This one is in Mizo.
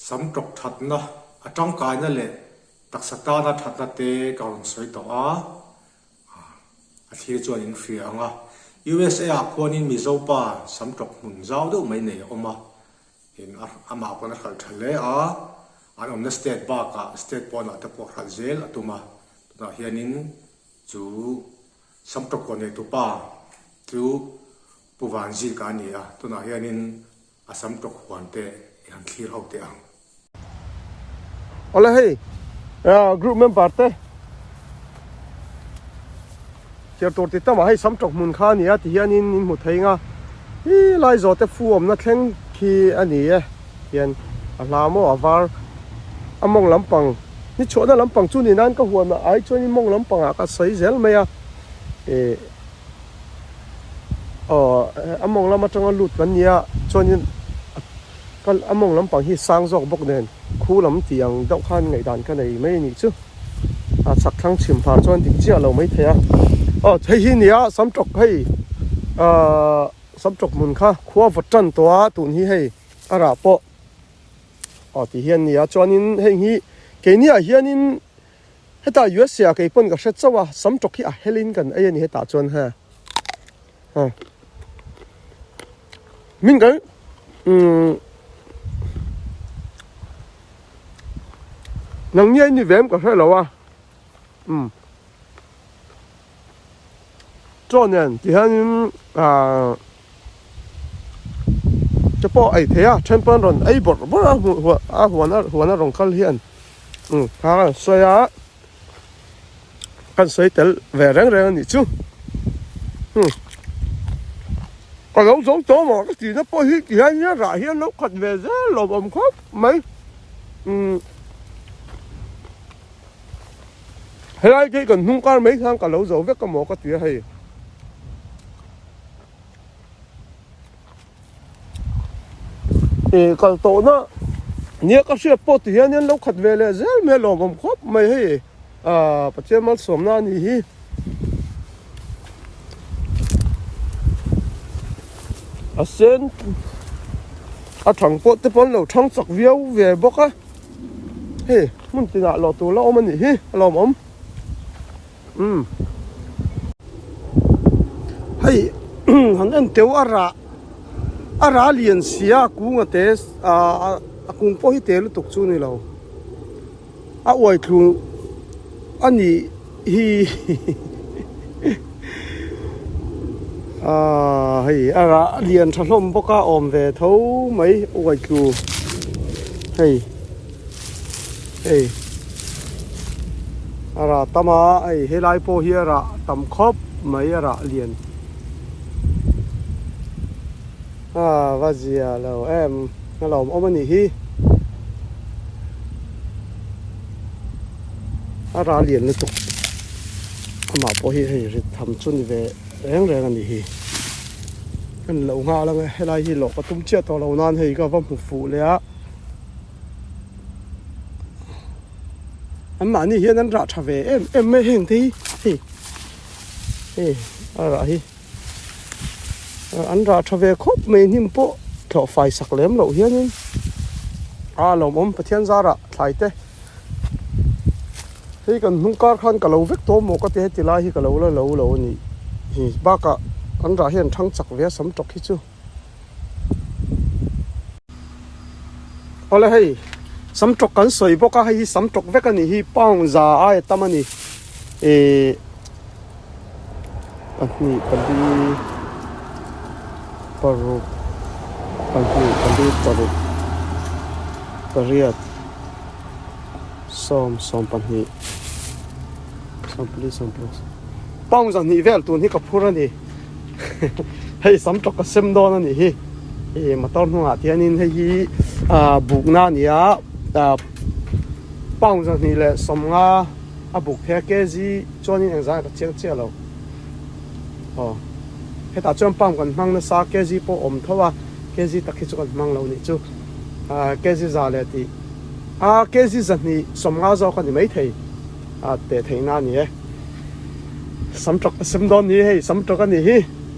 Samtawk thatna, a tangkaina leh taksa tana thatna te ka rawn sawi tawh a, a thlir chuan in hria ang a. USA ah khuanin Mizo pa samtawk hmun zau deuh mai nei a awm a, in amah pawn a hralh tha hle a, an awmna state bakah state pawnah te pawh hralh zel a tum a, tunah hianin chu samtawk kaw neitu pa chu Pu Vanzika a ni a, tunah hianin a sam tawk huan te i han thlir ho teh ang. Awle hei group member te chhiar tur ti tamah hei sam tawk hmun kha a ni a ti hianin in hmu thei nga hi lai zawh te fu awmna thleng khi a ni e hian a hla maw a var a mawng lampang ni chhuahna lampang chu ni nan ka huan ai chuanin mawng lampangah ka sawi zel mai a eh. Aw a mawng lam atanga lut kan nia chuanin a mawng lampang hi sang zawk bawk nen khu lam tih ang deuh khan ngaihdan ka nei mai a nih chu a chhak thlang chhim phah chuan dik chiah lo mai thei a aw hei hi nia samtawk hei ahh samtawk hmun kha khua vawt tan tawh a tun hi hei a rah pawh aw ti hian nia chuanin heng hi keini ah hianin. Hetah USA ah kei pawn ka hre chauh a, sam tawk hi a hel in kan ei a ni hetah chuan he. Ha. Min kan umm nang ni ni vem ka hre lo a. Um. Chaw nen ti hianin ah te pawh ei thei a, then pawn rawn ei bawrh bawrh a hmuh a huan a huan a rawn kal hian. Umm kha kan sawi a kan sawi tel ve reng reng a nih chu umm ka lo zo tawh maw ka tihna pawh hi ti hian nia rah hian lo khat ve zel lo awm khawp mai umm helai te hi kan hnung kar mai khan ka lo zo vek a maw ka ti a hei. Ih kal tawhna nia ka hriat pawh ti hian an lo khat ve leh zel mai a lawmawm khawp mai hei ah Pathian malsawmna a nih hi. A sen a thang pawh te pawh an lo thang chak viau ve bawk a hei hmun tinah lawh tur la awm a nih hi a lawmawm. Umm hei han en teuh a rah a rah lian sia a kung a te ah a kung pawh hi te lutuk chu ni lo a uai thlu a nih hi ah hei a rah lian tha hlawm bawk a awm ve tho mai uai thlu hei. Hei a rah tam a hei helai pawh hi a rah tam khawp mai a rah lian a va zia lo em a lawm awm a nih hi a rah lian lutuk amah pawh hi hei rit tham chu ni ve reng reng a nih hi kan lo nghal ang e helai hi lawh ka tum chiah tawh lo nan hei ka va hmu fuh leh a. An mahni hian an rah tha ve em em mai heng te hi hei hei a rah hi an rah tha ve khawp mai hnim pawh thlawh fai sak lem loh hianin a lawmawm Pathian zarah thlai te hei kan hnung kar khan ka lo vek tawh maw ka ti heti lai hi ka lo la lo lo a nih hi bakah an rah hian thang chak ve a sam tawk hi chu. Awle hei samtawk kan sawi bawk a hei hi samtawk vek a nih hi pound za aia tam a ni ihh pahnih pali paruk pahnih pali paruk pariat sawm sawm pahnih sawmpali sawmparuk pound zahnih vel tun hi ka phur a ni. Hei sam tawk a sem dawn a nih hi ih motor hnungah te hianin hei hi ah bukna a ni a ah pound zahnih leh sawmnga a buk phei a kg chuanin engzah ka chiang chiah lo aw hetah chuan pound kan hmang nasa kg pawh a awm tho a kg tak hi chu kan hmang lo nih chu ah kg za leh tih ah kg zahnih sawmnga zawk a ni maithei a teh theihna a ni e. Sam tawk a sem dawn ni hei sam tawk a nih hi.